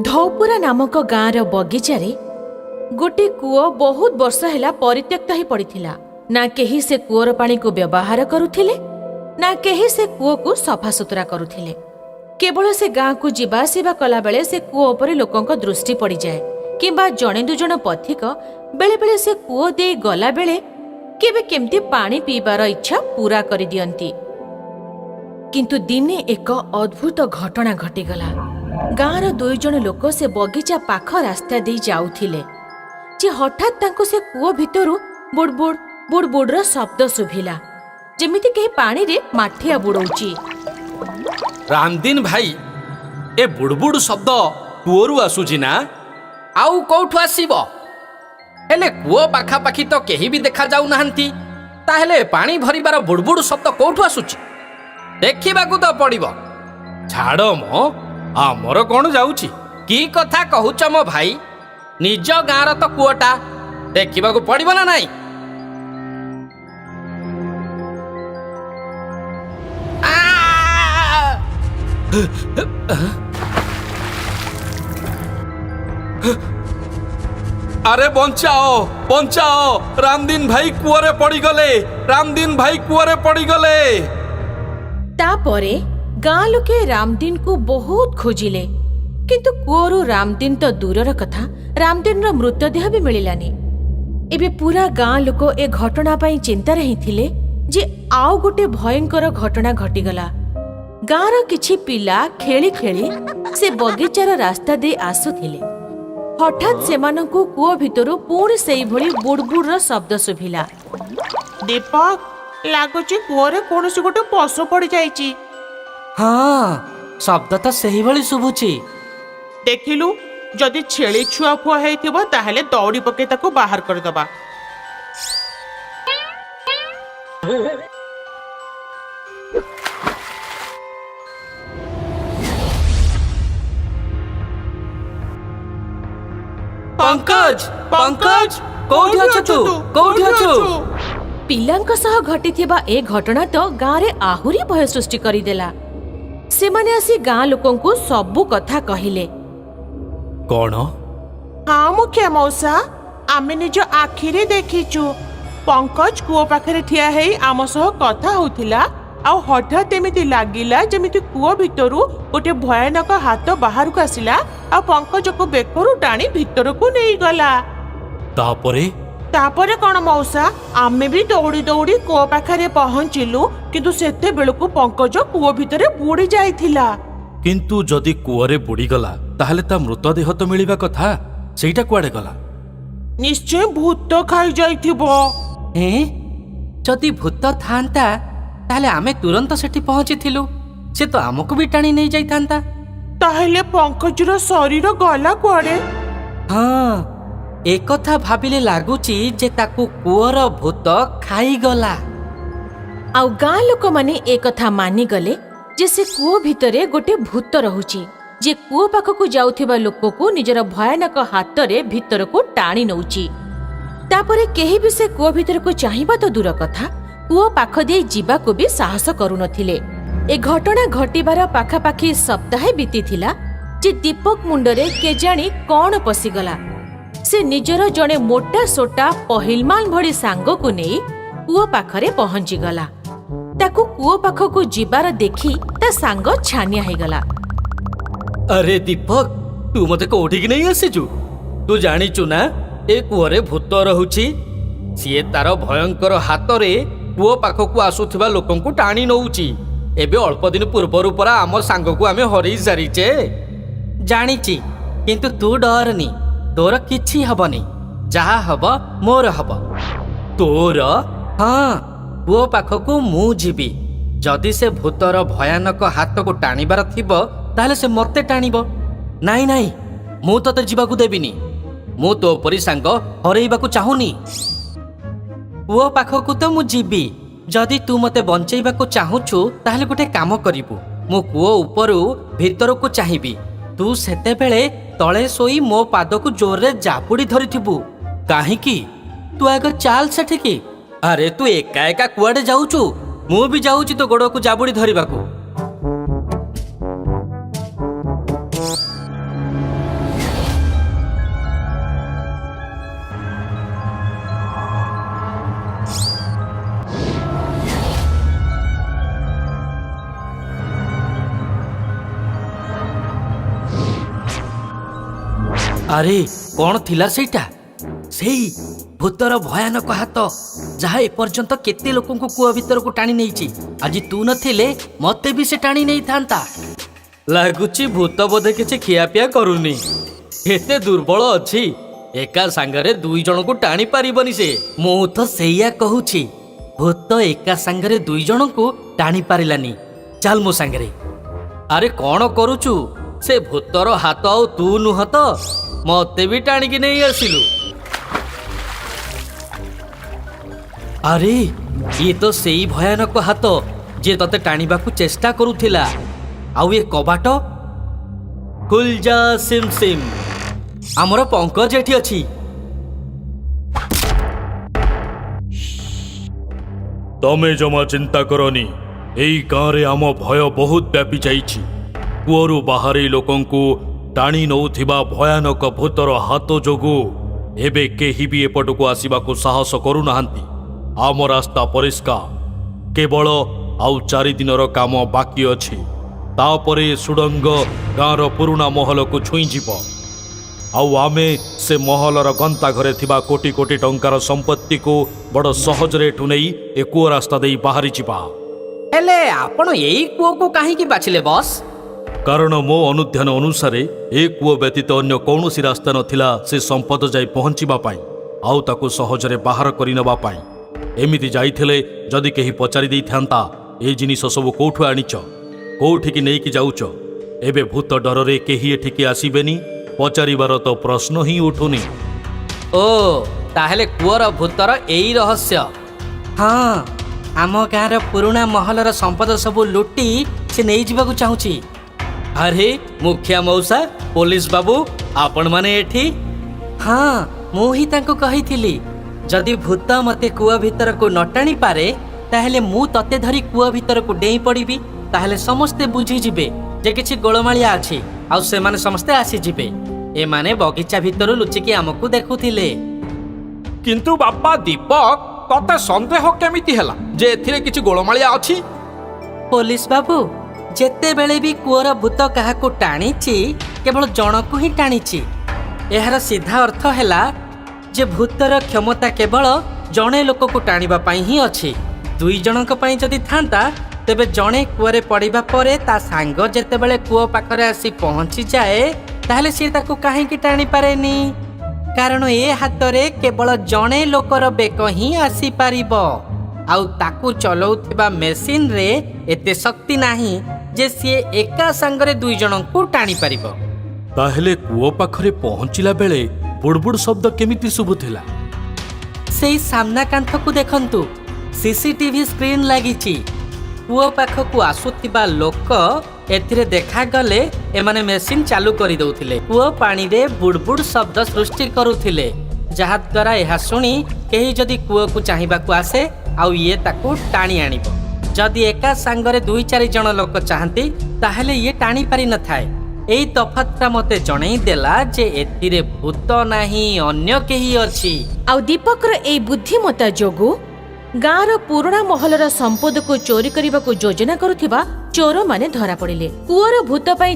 ଧଉପୁରା ନାମକ ଗାଁର ବଗିଚାରେ ଗୋଟେ କୂଅ ବହୁତ ବର୍ଷ ହେଲା ପରିତ୍ୟକ୍ତ ହେଇ ପଡ଼ିଥିଲା। ନା କେହି ସେ କୂଅର ପାଣିକୁ ବ୍ୟବହାର କରୁଥିଲେ, ନା କେହି ସେ କୂଅକୁ ସଫାସୁତୁରା କରୁଥିଲେ। କେବଳ ସେ ଗାଁକୁ ଯିବା ଆସିବା କଲାବେଳେ ସେ କୂଅ ଉପରେ ଲୋକଙ୍କ ଦୃଷ୍ଟି ପଡ଼ିଯାଏ, କିମ୍ବା ଜଣେ ଦୁଜଣ ପଥିକ ବେଳେବେଳେ ସେ କୂଅ ଦେଇ ଗଲାବେଳେ କେବେ କେମିତି ପାଣି ପିଇବାର ଇଚ୍ଛା ପୂରା କରିଦିଅନ୍ତି। କିନ୍ତୁ ଦିନେ ଏକ ଅଦ୍ଭୁତ ଘଟଣା ଘଟିଗଲା। ଗାଁର ଦୁଇଜଣ ଲୋକ ସେ ବଗିଚା ପାଖ ରାସ୍ତା ଦେଇ ଯାଉଥିଲେ ଯେ ହଠାତ୍ ତାଙ୍କୁ ସେ କୂଅ ଭିତରୁ ବୁଡ଼ବୁଡ଼ ବୁଡ଼ବୁଡ଼ର ଶବ୍ଦ ଶୁଭିଲା, ଯେମିତି କେହି ପାଣିରେ ମାଠିଆ ବୁଡ଼ଉଛି। ରାମଦିନ ଭାଇ, ଏ ବୁଡ଼ବୁଡ଼ ଶବ୍ଦ କୂଅରୁ ଆସୁଛି ନା? ଆଉ କୋଉଠୁ ଆସିବ? ହେଲେ କୂଅ ପାଖାପାଖି ତ କେହି ବି ଦେଖା ଯାଉନାହାନ୍ତି। ତାହେଲେ ପାଣି ଭରିବାର ବୁଡ଼ବୁଡ଼ ଶବ୍ଦ କୋଉଠୁ ଆସୁଛି? ଦେଖିବାକୁ ତ ପଡ଼ିବ। ଛାଡ଼ ମ, ଆମର କଣ ଯାଉଛି? କି କଥା କହୁଛ ମୋ ଭାଇ? ନିଜ ଗାଁର ତ କୂଅଟା, ଦେଖିବାକୁ ପଡ଼ିବ ନା ନାଇଁ? ଆ! ଆରେ ବଞ୍ଚାଅ, ବଞ୍ଚାଅ! ରାମଦିନ ଭାଇ କୂଅରେ ପଡ଼ିଗଲେ! ରାମଦିନ ଭାଇ କୂଅରେ ପଡ଼ିଗଲେ! ତାପରେ ଗାଁ ଲୋକେ ରାମଦିନକୁ ବହୁତ ଖୋଜିଲେ, କିନ୍ତୁ କୂଅରୁ ରାମଦିନ ତ ଦୂରର କଥା, ରାମଦିନର ମୃତଦେହ ବି ମିଳିଲାନି। ଏବେ ପୁରା ଗାଁ ଲୋକ ଏ ଘଟଣା ପାଇଁ ଚିନ୍ତାରେ ହିଁ ଥିଲେ ଯେ ଆଉ ଗୋଟେ ଭୟଙ୍କର ଘଟଣା ଘଟିଗଲା। ଗାଁର କିଛି ପିଲା ଖେଳି ଖେଳି ସେ ବଗିଚାର ରାସ୍ତା ଦେଇ ଆସୁଥିଲେ। ହଠାତ୍ ସେମାନଙ୍କୁ କୂଅ ଭିତରୁ ପୁଣି ସେଇଭଳି ବୁଡ଼ବୁଡ଼ର ଶବ୍ଦ ଶୁଭିଲା। ଦୀପକ, ଲାଗୁଛି କୂଅରେ କୌଣସି ଗୋଟେ ପଶୁ ପଡିଯାଇଛି। ହଁ, ଶବ୍ଦ ତ ସେଇଭଳି ଶୁଭୁଛି। ଦେଖିଲୁ, ଯଦି ଛେଳି ଛୁଆ ଫୁଆ ହେଇଥିବ, ତାହେଲେ ଦଉଡ଼ି ପକେଇ ତାକୁ ବାହାର କରିଦବା। ପଙ୍କଜ, ପଙ୍କଜ, କୋଉଠି ଅଛୁ ତୁ? କୋଉଠି ଅଛୁ? ପିଲାଙ୍କ ସହ ଘଟିଥିବା ଏ ଘଟଣା ତ ଗାଁରେ ଆହୁରି ଭୟ ସୃଷ୍ଟି କରିଦେଲା। ସେମାନେ ଆସି ଗାଁ ଲୋକଙ୍କୁ ସବୁ କଥା କହିଲେ। କଣ? ହଁ ମୁଖିଆ ମଉସା, ଆମେ ନିଜ ଆଖିରେ ଦେଖିଛୁ। ପଙ୍କଜ କୂଅ ପାଖରେ ଠିଆ ହେଇ ଆମ ସହ କଥା ହଉଥିଲା, ଆଉ ହଠାତ୍ ଏମିତି ଲାଗିଲା ଯେମିତି କୂଅ ଭିତରୁ ଗୋଟେ ଭୟାନକ ହାତ ବାହାରକୁ ଆସିଲା ଆଉ ପଙ୍କଜକୁ ବେକରୁ ଟାଣି ଭିତରକୁ ନେଇଗଲା। ତାପରେ? ତାପରେ କଣ ମଉସା, ଆମେ ବି ଦୌଡ଼ି ଦୌଡ଼ି କୂଅ ପାଖରେ ପହଞ୍ଚିଲୁ, କିନ୍ତୁ ସେତେବେଳକୁ ପଙ୍କଜ କୂଅ ଭିତରେ ବୁଡି ଯାଇଥିଲା। କିନ୍ତୁ ଯଦି କୂଅରେ ବୁଡ଼ିଗଲା, ତାହେଲେ ତା ମୃତଦେହ ତ ମିଳିବା କଥା। ସେଇଟା କୁଆଡ଼େ ଗଲା? ନିଶ୍ଚୟ ଭୂତ ଖାଇ ଯାଇଥିବ। ଏଁ, ଯଦି ଭୂତ ଥାନ୍ତା ତାହେଲେ ଆମେ ତୁରନ୍ତ ସେଠି ପହଞ୍ଚିଥିଲୁ, ସେ ତ ଆମକୁ ବି ଟାଣି ନେଇ ଯାଇଥାନ୍ତା। ତାହେଲେ ପଙ୍କଜର ଶରୀର ଗଲା କୁଆଡେ? ହଁ, ଏକଥା ଭାବିଲେ ଲାଗୁଛି ଯେ ତାକୁ କୂଅର ଭୂତ ଖାଇଗଲା। ଆଉ ଗାଁ ଲୋକମାନେ ଏ କଥା ମାନିଗଲେ ଯେ ସେ କୂଅ ଭିତରେ ଗୋଟେ ଭୂତ ରହୁଛି, ଯେ କୂଅ ପାଖକୁ ଯାଉଥିବା ଲୋକକୁ ନିଜର ଭୟାନକ ହାତରେ ଭିତରକୁ ଟାଣି ନଉଛି। ତାପରେ କେହି ବି ସେ କୂଅ ଭିତରକୁ ଚାହିଁବା ତ ଦୂର କଥା, କୂଅ ପାଖ ଦେଇ ଯିବାକୁ ବି ସାହସ କରୁନଥିଲେ। ଏ ଘଟଣା ଘଟିବାର ପାଖାପାଖି ସପ୍ତାହେ ବିତିଥିଲା ଯେ ଦୀପକ ମୁଣ୍ଡରେ କେଜାଣି କଣ ପଶିଗଲା। ସେ ନିଜର ଜଣେ ମୋଟା ସୋଟା ପହିଲମାନ ଭଳି ସାଙ୍ଗକୁ ନେଇ କୂଅ ପାଖରେ ପହଞ୍ଚିଗଲା। ତାକୁ କୂଅ ପାଖକୁ ଯିବାର ଦେଖି ତା ସାଙ୍ଗ ଛାନିଆ ହେଇଗଲା। ଆରେ ଦୀପକ, ତୁ ମତେ କୋଉଠିକି ନେଇ ଆସିଛୁ? ତୁ ଜାଣିଛୁ ନା ଏ କୂଅରେ ଭୂତ ରହୁଛି? ସିଏ ତାର ଭୟଙ୍କର ହାତରେ କୂଅ ପାଖକୁ ଆସୁଥିବା ଲୋକଙ୍କୁ ଟାଣି ନଉଛି। ଏବେ ଅଳ୍ପ ଦିନ ପୂର୍ବରୁ ପରା ଆମ ସାଙ୍ଗକୁ ଆମେ ହରେଇ ସାରିଛେ। ଜାଣିଛି, କିନ୍ତୁ ତୁ ଡରନି, ତୋର କିଛି ହବନି। ଯାହା ହବ ମୋର ହବ। ତୋର? ହଁ, କୂଅ ପାଖକୁ ମୁଁ ଯିବି। ଯଦି ସେ ଭୂତର ଭୟାନକ ହାତକୁ ଟାଣିବାର ଥିବ, ତାହେଲେ ସେ ମତେ ଟାଣିବ। ନାଇଁ ନାଇଁ, ମୁଁ ତତେ ଯିବାକୁ ଦେବିନି। ମୁଁ ତୋ ପରି ସାଙ୍ଗ ହରେଇବାକୁ ଚାହୁଁନି। କୂଅ ପାଖକୁ ତ ମୁଁ ଯିବି। ଯଦି ତୁ ମତେ ବଞ୍ଚେଇବାକୁ ଚାହୁଁଛୁ, ତାହେଲେ ଗୋଟେ କାମ କରିବୁ। ମୁଁ କୂଅ ଉପରୁ ଭିତରକୁ ଚାହିଁବି, ତୁ ସେତେବେଳେ ତଳେ ଶୋଇ ମୋ ପାଦକୁ ଜୋରରେ ଜାବୁଡ଼ି ଧରିଥିବୁ। କାହିଁକି? ତୁ ଆଗ ଚାଲ ସେଠିକି। ଆରେ ତୁ ଏକା ଏକା କୁଆଡ଼େ ଯାଉଛୁ? ମୁଁ ବି ଯାଉଛି ତୋ ଗୋଡ଼କୁ ଜାବୁଡ଼ି ଧରିବାକୁ। ଆରେ କ'ଣ ଥିଲା ସେଇଟା? ସେଇ ଭୂତର ଭୟାନକ ହାତ, ଯାହା ଏପର୍ଯ୍ୟନ୍ତ କେତେ ଲୋକଙ୍କୁ କୂଅ ଭିତରକୁ ଟାଣି ନେଇଛି। ଆଜି ତୁ ନଥିଲେ ମତେ ବି ସେ ଟାଣି ନେଇଥାନ୍ତା। ଲାଗୁଛି ଭୂତ ବୋଧେ କିଛି ଖିଆପିଆ କରୁନି, ଏତେ ଦୁର୍ବଳ ଅଛି, ଏକା ସାଙ୍ଗରେ ଦୁଇ ଜଣଙ୍କୁ ଟାଣି ପାରିବନି ସେ। ମୁଁ ତ ସେଇଆ କହୁଛି, ଭୂତ ଏକା ସାଙ୍ଗରେ ଦୁଇ ଜଣଙ୍କୁ ଟାଣି ପାରିଲାନି। ଚାଲ ମୋ ସାଙ୍ଗରେ। ଆରେ କ'ଣ କରୁଛୁ? ସେ ଭୂତର ହାତ ଆଉ ତୁ ନୁହଁ ତ? ମତେ ବି ଟାଣିକି ନେଇ ଆସିଲୁ। ଆରେ ଇଏ ତ ସେଇ ଭୟାନକ ହାତ ଯିଏ ତତେ ଟାଣିବାକୁ ଚେଷ୍ଟା କରୁଥିଲା। ଆଉ ଏ କବାଟ ଖୁଲ ଯା ସିମ୍ ସିମ୍। ଆମର ପଙ୍କଜ ଏଠି ଅଛି। ତମେ ଜମା ଚିନ୍ତା କରନି, ଏଇ ଗାଁରେ ଆମ ଭୟ ବହୁତ ବ୍ୟାପି ଯାଇଛି। କୂଅରୁ ବାହାରି ଲୋକଙ୍କୁ ଟାଣି ନଉଥିବା ଭୟାନକ ଭୂତର ହାତ ଯୋଗୁଁ ଏବେ କେହି ବି ଏପଟକୁ ଆସିବାକୁ ସାହସ କରୁନାହାନ୍ତି। ଆମ ରାସ୍ତା ପରିଷ୍କାର, କେବଳ ଆଉ 4 ଦିନର କାମ ବାକି ଅଛି। ତାପରେ ସୁଡ଼ଙ୍ଗ ଗାଁର ପୁରୁଣା ମହଲକୁ ଛୁଇଁଯିବ, ଆଉ ଆମେ ସେ ମହଲର ଗନ୍ତା ଘରେ ଥିବା କୋଟି କୋଟି ଟଙ୍କାର ସମ୍ପତ୍ତିକୁ ବଡ଼ ସହଜରେ ଏଠୁ ନେଇ ଏ କୂଅ ରାସ୍ତା ଦେଇ ବାହାରିଯିବା। ହେଲେ ଆପଣ ଏଇ କୂଅକୁ କାହିଁକି ବାଛିଲେ ବସ୍? କାରଣ ମୋ ଅନୁଧ୍ୟାନ ଅନୁସାରେ ଏ କୂଅ ବ୍ୟତୀତ ଅନ୍ୟ କୌଣସି ରାସ୍ତା ନଥିଲା ସେ ସମ୍ପଦ ଯାଇ ପହଞ୍ଚିବା ପାଇଁ ଆଉ ତାକୁ ସହଜରେ ବାହାର କରିନେବା ପାଇଁ। ଏମିତି ଯାଇଥିଲେ ଯଦି କେହି ପଚାରି ଦେଇଥାନ୍ତା, ଏ ଜିନିଷ ସବୁ କୋଉଠୁ ଆଣିଛ, କୋଉଠିକି ନେଇକି ଯାଉଛ? ଏବେ ଭୂତ ଡରରେ କେହି ଏଠିକି ଆସିବେନି, ପଚାରିବାର ତ ପ୍ରଶ୍ନ ହିଁ ଉଠୁନି। ଓ, ତାହେଲେ କୂଅର ଭୂତର ଏଇ ରହସ୍ୟ। ହଁ, ଆମ ଗାଁର ପୁରୁଣା ମହଲର ସମ୍ପଦ ସବୁ ଲୁଟି ସେ ନେଇଯିବାକୁ ଚାହୁଁଛି। ଆରେ ମୁଖିଆ ମଉସା, ପୋଲିସ ବାବୁ, ଆପଣମାନେ ଏଠି? ହଁ, ମୁଁ ହିଁ ତାଙ୍କୁ କହିଥିଲି, ଯଦି ଭୂତ ମତେ କୂଅ ଭିତରକୁ ନ ଟାଣିପାରେ ତାହେଲେ ମୁଁ ତତେ ଧରି କୂଅ ଭିତରକୁ ଡେଇଁ ପଡ଼ିବି। ତାହେଲେ ସମସ୍ତେ ବୁଝିଯିବେ ଯେ କିଛି ଗୋଳମାଳିଆ ଅଛି, ଆଉ ସେମାନେ ସମସ୍ତେ ଆସିଯିବେ। ଏମାନେ ବଗିଚା ଭିତରୁ ଲୁଚିକି ଆମକୁ ଦେଖୁଥିଲେ। କିନ୍ତୁ ବାପା ଦୀପକ, ତତେ ସନ୍ଦେହ କେମିତି ହେଲା ଯେ ଏଥିରେ କିଛି ଗୋଳମାଳିଆ ଅଛି? ପୋଲିସ ବାବୁ, ଯେତେବେଳେ ବି କୂଅର ଭୂତ କାହାକୁ ଟାଣିଛି, କେବଳ ଜଣକୁ ହିଁ ଟାଣିଛି। ଏହାର ସିଧା ଅର୍ଥ ହେଲା ଯେ ଭୂତର କ୍ଷମତା କେବଳ ଜଣେ ଲୋକକୁ ଟାଣିବା ପାଇଁ ହିଁ ଅଛି। ଦୁଇ ଜଣଙ୍କ ପାଇଁ ଯଦି ଥାନ୍ତା, ତେବେ ଜଣେ କୂଅରେ ପଡ଼ିବା ପରେ ତା ସାଙ୍ଗ ଯେତେବେଳେ କୂଅ ପାଖରେ ଆସି ପହଞ୍ଚିଯାଏ, ତାହେଲେ ସିଏ ତାକୁ କାହିଁକି ଟାଣିପାରେନି? କାରଣ ଏ ହାତରେ କେବଳ ଜଣେ ଲୋକର ବେକ ହିଁ ଆସିପାରିବ, ଆଉ ତାକୁ ଚଲାଉଥିବା ମେସିନରେ ଏତେ ଶକ୍ତି ନାହିଁ ଯେ ସିଏ ଏକା ସାଙ୍ଗରେ ଦୁଇ ଜଣଙ୍କୁ ଟାଣିପାରିବ। ତାହେଲେ କୂଅ ପାଖରେ ପହଞ୍ଚିଲା ବେଳେ ବୁଡ଼ବୁଡ଼ ଶବ୍ଦ କେମିତି ଶୁଭୁଥିଲା? ସେଇ ସାମ୍ନା କାନ୍ଥକୁ ଦେଖନ୍ତୁ, ସିସିଟିଭି ସ୍କ୍ରିନ୍ ଲାଗିଛି। କୂଅ ପାଖକୁ ଆସୁଥିବା ଲୋକ ଏଥିରେ ଦେଖାଗଲେ ଏମାନେ ମେସିନ୍ ଚାଲୁ କରିଦେଉଥିଲେ, କୂଅ ପାଣିରେ ବୁଡ଼ବୁଡ଼ ଶବ୍ଦ ସୃଷ୍ଟି କରୁଥିଲେ, ଯାହାଦ୍ୱାରା ଏହା ଶୁଣି କେହି ଯଦି କୂଅକୁ ଚାହିଁବାକୁ ଆସେ ଆଉ ଇଏ ତାକୁ ଟାଣି ଆଣିବ। ଯଦି ଏକା ସାଙ୍ଗରେ 2 4 ଜଣ ଲୋକ ଚାହାନ୍ତି, ତାହେଲେ ଇଏ ଟାଣି ପାରିନଥାଏ। ଏଇ ତଫାତଟା ମୋତେ ଜଣେଇ ଦେଲା ଯେ ଏଥିରେ ଭୂତ ନାହିଁ, ଅନ୍ୟ କେହି ଅଛି। ଆଉ ଦୀପକର ଏଇ ବୁଦ୍ଧିମତା ଯୋଗୁଁ ଗାଁର ପୁରୁଣା ମହଲର ସମ୍ପଦକୁ ଚୋରି କରିବାକୁ ଯୋଜନା କରୁଥିବା ଚୋରମାନେ ଧରା ପଡ଼ିଲେ। କୂଅର ଭୂତ ପାଇଁ